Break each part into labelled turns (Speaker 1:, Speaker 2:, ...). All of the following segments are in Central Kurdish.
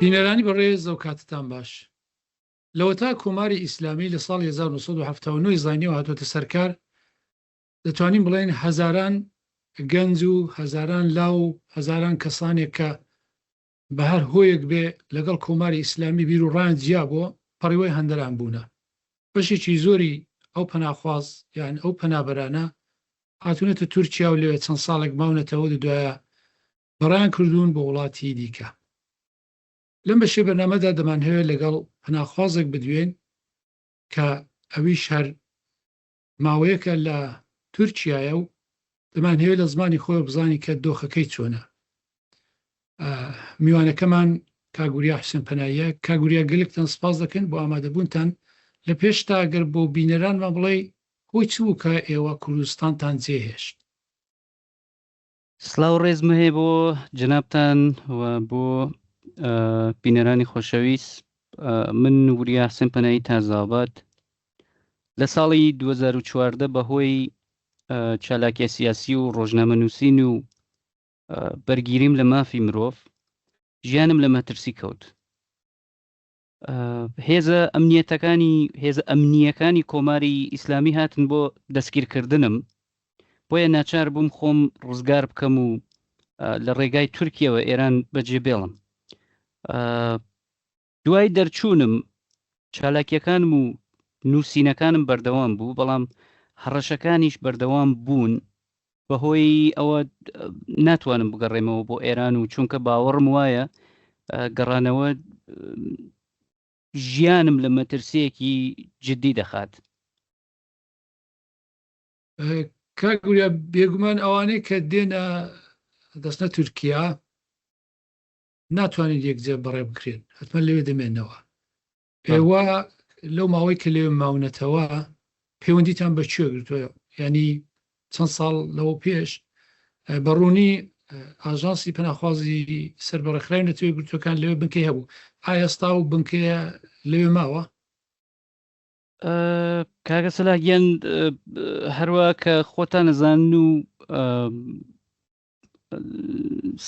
Speaker 1: بینەرانی بەڕێز ئەو کاتتان باش. لەوەتا کۆماری ئیسلامی لە ساڵی 1970 زانیەوە هاتۆتە سەرکار دەتوانین بڵێین هەزاران گەنج و هەزاران لاو و هەزاران کەسانێک کە بە هەر هۆیەک بێ لەگەڵ کۆماری ئیسلامی بیر و ڕایان جیا بووە، پەڕیوەی هەندەران بوونە. بەشێکی زۆری ئەو پەناخواز یان ئەو پەنابەرانە هاتوونەتە تورکیا و لەوێ چەند ساڵێک ماونەتەوە و دوایە بەڕێیان کردوون بۆ وڵاتی دیکە. لەم بەشەی بەرنامەدا دەمانهەوێ لەگەڵ پەناخوازێک بدوێین کە ئەویش هەر ماوەیەکە لە تورکیایە و دەمانهەوێت لە زمانی خۆیەوە بزانین کە دۆخەکەی چۆنە. میوانەکەمان کاک وریا حوسێن پەناییە. کاک وریا گەلێکتان سپاس دەکەین بۆ ئامادەبوونتان. لە پێشتا گەر بۆ بینەرانمان بڵێی هۆی چ بوو کە ئێوە کوردستانتان جێهێشت؟
Speaker 2: سڵاو ڕێزم هەیە بۆ جەنابتان و بۆ بینەرانی خۆشەویست من وریا حسێن پەنایی تازاباد لە ساڵی 2014 بەهۆی چالاکیە سیاسی و ڕۆژنامە نووسین و بەرگیریم لە مافی مرۆڤ ژیانم لە مەترسی کەوت هێزە ئەمنیەتەکانی هێزە ئەمنییەکانی کۆماری ئیسلامی هاتن بۆ دەستگیرکردنم بۆیە ناچار بووم خۆم ڕزگار بکەم و لە ڕێگای تورکیەوە ئێران بەجێ بێڵم دوای دەرچوونم چالاکیەکانم و نووسینەکانم بەردەوام بوو بەڵام هەڕەشەکانیش بەردەوام بوون بەهۆی ئەوە ناتوانم بگەڕێمەوە بۆ ئێران و چونکە باوەڕم وایە گەڕانەوە ژیانم لە مەترسیەکی جددی دەخات.
Speaker 1: کاک وریا بێگومان ئەوانەی کە دێنە دەستنە تورکیا ناتوانێت یەکجار بەڕێ بکرێن حتمما لەوێ دەمێنەوە ئێوە لەو ماوەی کە لەوێ ماونەتەوە پەیوەندیتان بە کوێ گرتووە ینی چەند ساڵ لەوە پێش بە ڕوونی ئاژانسی پەناخوازی سەر بە ڕێکخراوی نەتەوە یەکگرتووەکان لەوێ بنکەی هەبوو ئایا ئێستا و بنکەیە لەوێ ماوە؟
Speaker 2: کاکە سەلاح گیان هەروە کە خۆتان نەزانن و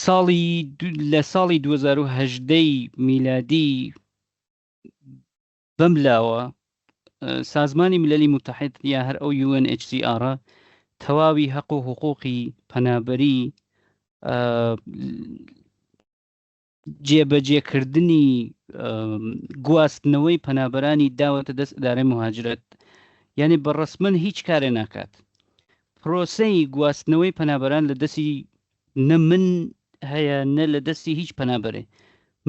Speaker 2: ساڵی لە ساڵی 2010 میلادی بەم لاوە سازمانی مللی متحد یا هەر ئەو UNHCR تەواوی هەق و حقوقی پەنابەری جێبەجێکردنی گواستنەوەی پەنابەرانی داوەتە دەست ئیدارەی موهاجرەت یعنی بە ڕەسمەن هیچ کارێ ناکات پرۆسەی گواستنەوەی پەنابەران لە دەستی نە من هەیە نە لە دەستی هیچ پەنابەرێ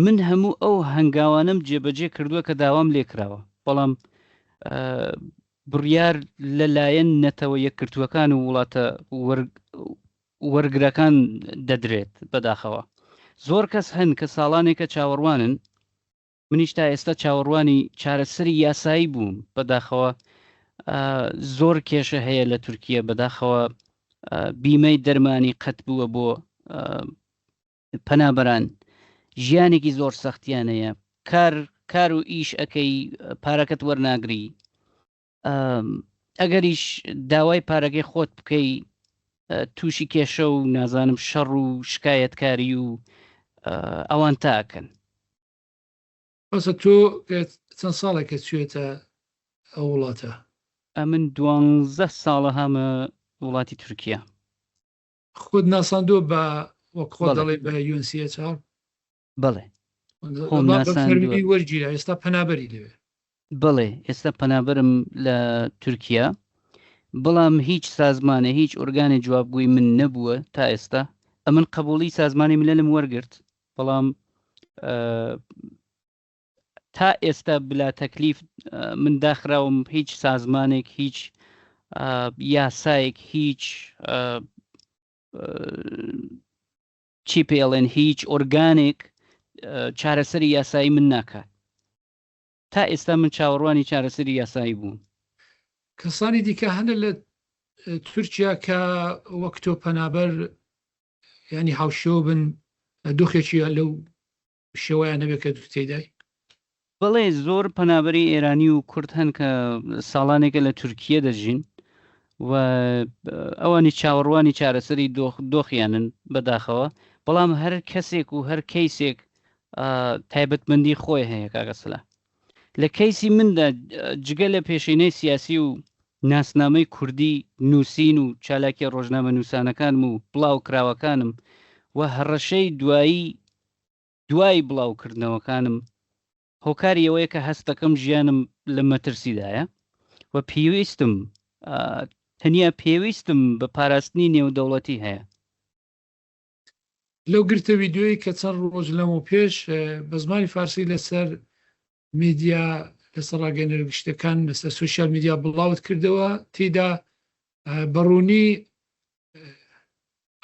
Speaker 2: من هەموو ئەو هەنگاوانم جێبەجێ کردووە کە داوام لێکراوە بەڵام بڕیار لەلایەن نەتەوە یەکگرتووەکان و وڵاتە وەرگرەکان دەدرێت بەداخەوە زۆر کەس هەن کە ساڵانێکە چاوەڕوانن منیش تا ئێستا چاوەڕوانی چارەسەری یاسایی بووم بەداخەوە زۆر کێشە هەیە لە تورکیە بەداخەوە بیمەی دەرمانی قەت بووە بۆ پەنابەران ژیانێکی زۆر سەختیانەیە کار کار و ئیش ئەەکەی پارەکەت وەرناگری ئەگەریش داوای پارەکەی خۆت بکەی تووشی کێشە و نازانم شەڕ و شکایەتکاری و ئەوان تاکەن.
Speaker 1: بەسە تۆ چەند ساڵێکە چوێتە ئەو وڵاتە؟
Speaker 2: ئەمن دوانزە ساڵە هامە وڵاتی تورکیا.
Speaker 1: خۆت ناساندووە بە وەک خۆت دەڵێی بە UNCHR؟
Speaker 2: بەڵێ
Speaker 1: خۆم ناساندووە. وەرگیرا ئێستا پەنابەری لەوێ؟
Speaker 2: بەڵێ ئێستا پەنابەرم لە تورکیا بەڵام هیچ سازمانێ هیچ ئۆرگانێ جوابگوی من نەبووە تا ئێستا ئەمن قبوڵی سازمانی مللم وەرگرت بەڵام تا ئێستا بلا تەکلیف من داخراوم هیچ سازمانێک هیچ یاسایەک هیچ چی پێڵێن هیچ ئۆرگانێک چارەسەری یاسایی من ناکات تا ئێستا من چاوەڕوانی چارەسەری یاسایی بووم.
Speaker 1: کەسانی دیکە هەنە لە تورکیا کە وەک تۆ پەنابەر ینی هاوشێوە بن دۆخێکی لەو شێوەیان هەبێت کە تۆ تێیدای؟
Speaker 2: بەڵێ زۆر پەنابەری ئێرانی و کورد هەن کە ساڵانێکە لە تورکیە دەژین و ئەوانی چاوەڕوانی چارەسەری دۆخ دۆخیانن بەداخەوە بەڵام هەر کەسێک و هەر کەیسێک. تایبەتمەندی خۆی هەیە کاکە سەلا. لە کەیسی مندا جگە لە پێشینەی سیاسی و ناسنامەی کوردی نووسین و چالاکیە ڕۆژنامەنووسانەکانم و بڵاوکراوەکانم و هەڕەشەی دوایی دوای بڵاوکردنەوەکانم هۆکاری ئەوەیە کە هەست دەکەم ژیانم لە مەترسیدایە و پێویستم تەنیا پێویستم بە پاراستنی نێودەوڵەتی هەیە.
Speaker 1: لەو گرتە ویدیۆیەی کە چەند ڕۆژ لەمەوپێش بە زمانی فارسی لەسەر میدیا لەسەر ڕاگەیەنەرە گشتیەکان لەسەر سۆشیال میدیا بڵاوت کردەوە تێیدا بە ڕوونی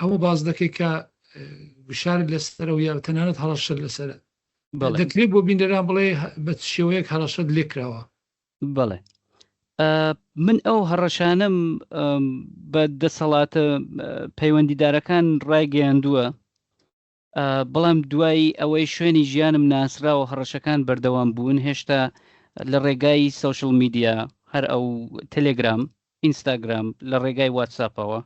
Speaker 1: ئەوە باس دەکەی کە گوشارت لەسەرە و یا تەنانەت هەڕەشەت لەسەرە. دەکرێت بۆ بینەران بڵێ بە چ شێوەیەک هەڕەشەت لێکراوە؟
Speaker 2: بەڵێ من ئەو هەڕەشانەم بە دەسەڵاتە پەیوەندیدارەکان ڕایگەیاندووە، بەڵام دوای ئەوەی شوێنی ژیانم ناسرا و هەڕەشەکان بەردەوام بوون، هێشتا لە ڕێگای سۆشل میدیا، هەر ئەو تەلێگرام، ئینستاگرام، لە ڕێگای واتساپەوە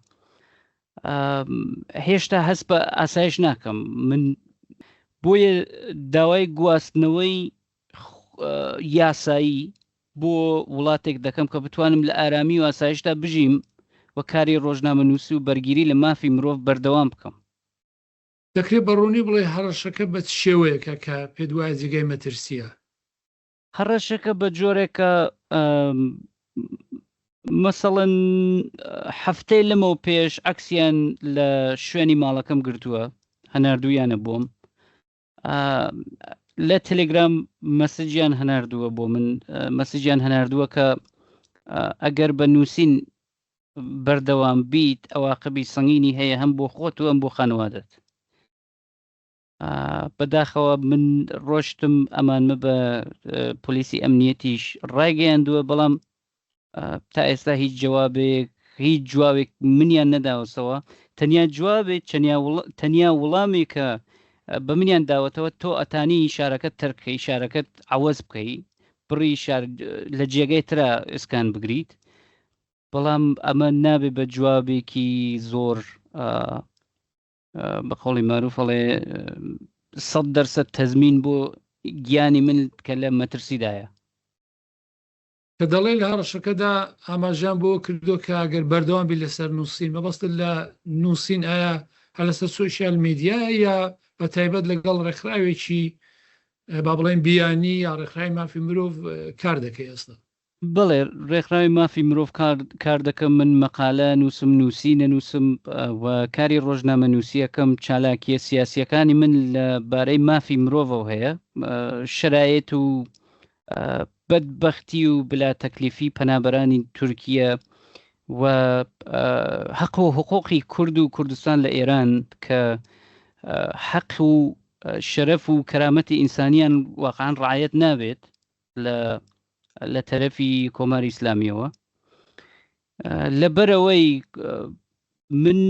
Speaker 2: هێشتا هەست بە ئاسایش ناکەم. من بۆیە داوای گواستنەوەی یاسایی بۆ وڵاتێک دەکەم کە بتوانم لە ئارامی و ئاسایشدا بژیم و کاری ڕۆژنامەنووسی و بەرگیری لە مافی مرۆڤ بەردەوام بکەم.
Speaker 1: دەکرێت بە ڕوونی بڵێی هەڕەشەکە بە چ شێوەیەکە کە پێت وایە جێگای مەترسییە؟
Speaker 2: هەڕەشەکە بە جۆرێکە مەسەڵەن هەفتەی لەمەو پێش عەکسیان لە شوێنی ماڵەکەم گرتووە، هەناردوویانە بۆم، لە تەلێگرام مەسجیان هەناردووە بۆ من، مەسجیان هەناردووە کە ئەگەر بە نووسین بەردەوام بیت ئەواقبی سەنگینی هەیە هەم بۆ خۆت و ئەم بۆ خانەوادەت. بەداخەوە من ڕۆشتم ئەمانمە بە پۆلیسی ئەمنیەتیش ڕایگەیاندووە، بەڵام تا ئێستا هیچ جوابێک هیچ جوابێک منیان نەداوەسەوە. تەنیا جوابێک تەنیا وڵامێکە بە منیان داوەتەوە، تۆ ئەتانی شارەکەت تەرکەی، شارەکەت عوەز بکەی، بڕی شار لە جێگەی ترا ئسکان بگریت. بەڵام ئەمە نابێ بە جوابێکی زۆر بە قوڵی مەروف ئەڵێ 100% تەزمین بۆ گیانی من کە لە مەترسیدایە.
Speaker 1: کە دەڵێی لە هەڕەشەکەدا ئاماژەیان بەوە کردووە کە ئەگەر بەردەوام بیت لەسەر نووسین، مەبەستت لە نووسین ئایا هەر لەسەر سۆشیال میدیایە یا بە تایبەت لەگەڵ ڕێکخراوێکی با بڵێین بیانی یا ڕێکخراوی مافی مرۆڤ کار دەکەی ئێستا؟
Speaker 2: بەڵێ ڕێکخراوی مافی مرۆڤ کار دەکەم، من مەقالە نووسم، نووسی نەنووسم و کاری ڕۆژنامە نووسیەکەم، چالاکیە سیاسیەکانی من لە بارەی مافی مرۆڤەوە هەیە، شەرایت و بەدبەختی و بلا تەکلیفی پەنابەرانی تورکیە و حەق و حقوقی کورد و کوردستان لە ئێران کە حەق و شەرەف و کەرامەتی ئینسانیان واقعا ڕعایەت نابێت لە لە تەرەفی کۆماری ئیسلامیەوە. لەبەرەوەی من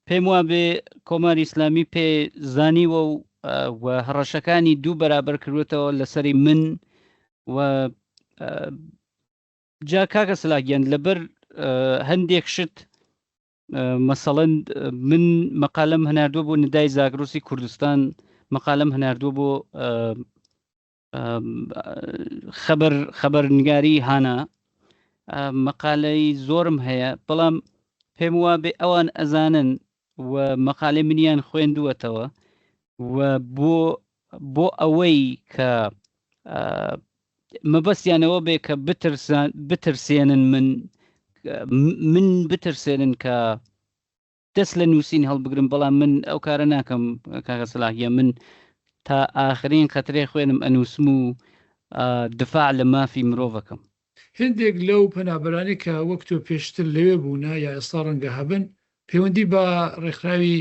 Speaker 2: پێم وابێ کۆماری ئیسلامی پێ زانیوە و و هەڕەشەکانی دوو بەرابەر کردوێتەوە لەسەری من و جا کاکە سلاگیان لەبەر هەندێک شت مەسەڵەن من مەقالەم هەناردووە بۆ ندای زاگرۆسی کوردستان، مەقالەم هەناردووە بۆ خەبەر خەبەرنگاری هانا، مەقالەی زۆرم هەیە، بەڵام پێم وابێ ئەوان ئەزانن و مەقالەی منیان خوێندووەتەوە و بۆ بۆ ئەوەی کە مەبەستیانەوە بێ کە بترسێنن من من بترسێنن کە دەست لە نووسین هەڵبگرم، بەڵام من ئەو کارە ناکەم کاکە سەلاح گیان، من تا ئاخرین قەترەی خوێنم ئەنووسم و دفاع لە مافی مرۆڤ ئەکەم.
Speaker 1: هێندێک لەو پەنابەرانەی کە وەک تۆ پێشتر لەوێ بوونە یا ئێستا ڕەنگە هەبن، پەیوەندی بە ڕێکخراوی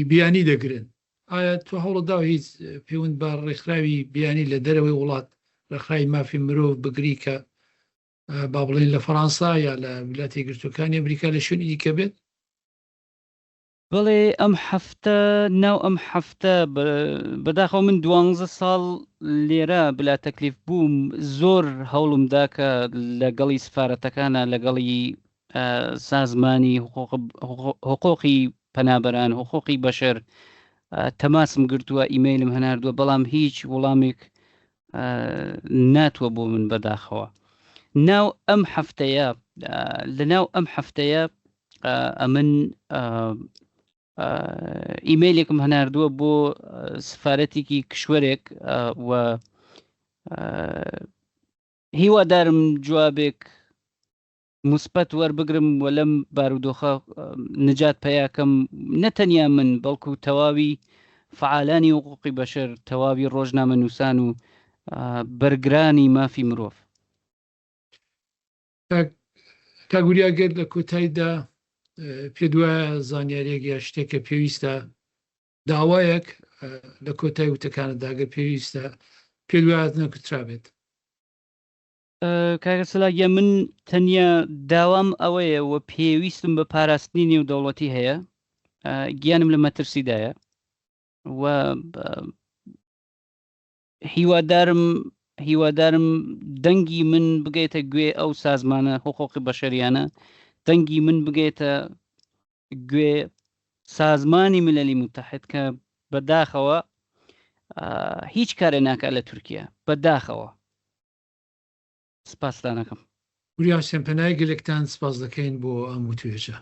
Speaker 1: بیانی دەگرن. ئایا تۆ هەوڵت داوە هیچ پەیوەند بە ڕێکخراوی بیانی لە دەرەوەی وڵات، ڕێکخراوی مافی مرۆڤ بگری کە با بڵێین لە فەڕانسا یا لە ویلایەتە یەکگرتووەکانی ئەمریکا لە شوێنی دیکە بێت؟
Speaker 2: بەڵێ ئەم هەفتە ناو ئەم هەفتە بەداخەوە من دوانزە ساڵ لێرە بلا تەکلیف بووم، زۆر هەوڵم دا کە لەگەڵی سفارەتەکانە لەگەڵی سازمانی حقوقی پەنابەران حقوقی بەشەر. تەماسم گرتووە، ئیمەیلم هەناردووە، بەڵام هیچ وڵامێک ناتوە بۆ من بەداخەوە. ناو ئەم هەفتەیە لە ناو ئەم هەفتەیە ئەمن ئیمەیلێکم هەناردووە بۆ سفارەتێکی کشوەرێک و هیوادارم جوابێک موسبەت وەربگرم و لەم بارودۆخە نجات پەیاکەم نە تەنیا من بەڵکو تەواوی فەعالانی حقوقی بەشەر تەواوی ڕۆژنامە نووسان و بەرگرانی مافی مرۆڤ.
Speaker 1: کاک وریا گەر لە کۆتاییدا پێت وایە زانیاریەک یا شتێک کە پێویستە داوایەک لە کۆتای وتەکانتدا گەر پێویستە پێت وایە نەکوترابێت.
Speaker 2: کاکە سەلاح گیان من تەنیا داوام ئەوەیە و پێویستم بە پاراستنی نێودەوڵەتی هەیە گیانم لە مەترسیدایە و هیوادارم هیوادارم دەنگی من بگەیتە گوێ ئەو سازمانە حقوقی بەشەریانە دەنگی من بگەیتە گوێ سازمانی مللی متحد کە بەداخەوە هیچ کارێ ناکات لە تورکیا بەداخەوە سپاستانەکەم.
Speaker 1: وریا حوسێن پەنای گەلێکتان سپاس دەکەین بۆ ئەم وتوێژە.